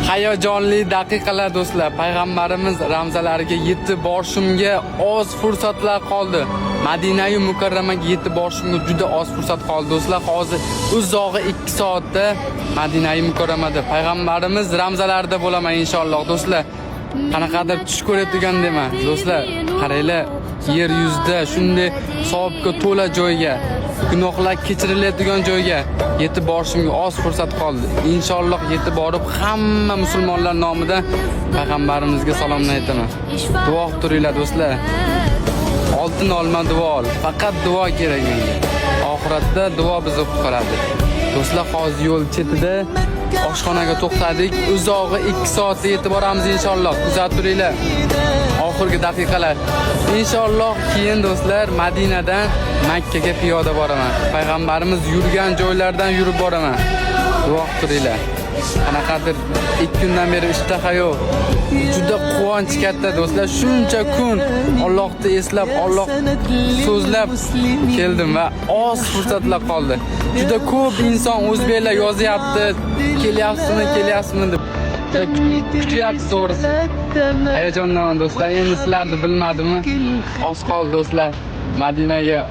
Hayajonli daqiqalar do'stlar. Payg'ambarimiz ramzalariga yetib borishimga oz fursatlar qoldi. Madinai Mukarramaga yetib borishimga juda oz fursat qoldi do'stlar. Hozir uzog'i 2 soatda Madinai Mukarramada payg'ambarimiz ramzalarida bo'laman inshaalloh do'stlar. Qanaqadir tush ko'rayotgan dema do'stlar. Qaranglar, yer yuzida shunday savobga to'la joyga, gunohlar kechiriladigan joyga yetib borishimga oz fursat qoldi. Inshaalloh yetib borib hamma musulmonlar nomidan payg'ambarimizga salomni aytaman. Duo qilib turinglar do'stlar. Oltin olma, duo ol. Faqat duo kerak menga. Oxiratda duo bizni qutqaradi. Do'stlar, hozir yo'l chetida oshxonaga to'xtadik. Uzog'i 2 soatda yetib boramiz inshaalloh. Kuzatib turinglar. Oxirgi daqiqalar. Inshaalloh keyin do'stlar Madinadan Makkaga piyoda boraman. Payg'ambarimiz yurgan joylardan yurib boraman. Duo qilib turinglar. Qanaqadir 2 kundan beri ishtaha yo'q. Juda quvonch katta do'stlar. Shuncha kun Allohni eslab, Alloh so'zlab keldim va oz fursatlar qoldi. Juda ko'p inson, o'zbeklar yozyapti, kelyapsizmi, kelyapsizmi deb. Juda kutyapti to'g'risi. Hayajondaman do'stlar. Endi sizlarni bilmadimmi? Oz qoldi do'stlar. Madinaga.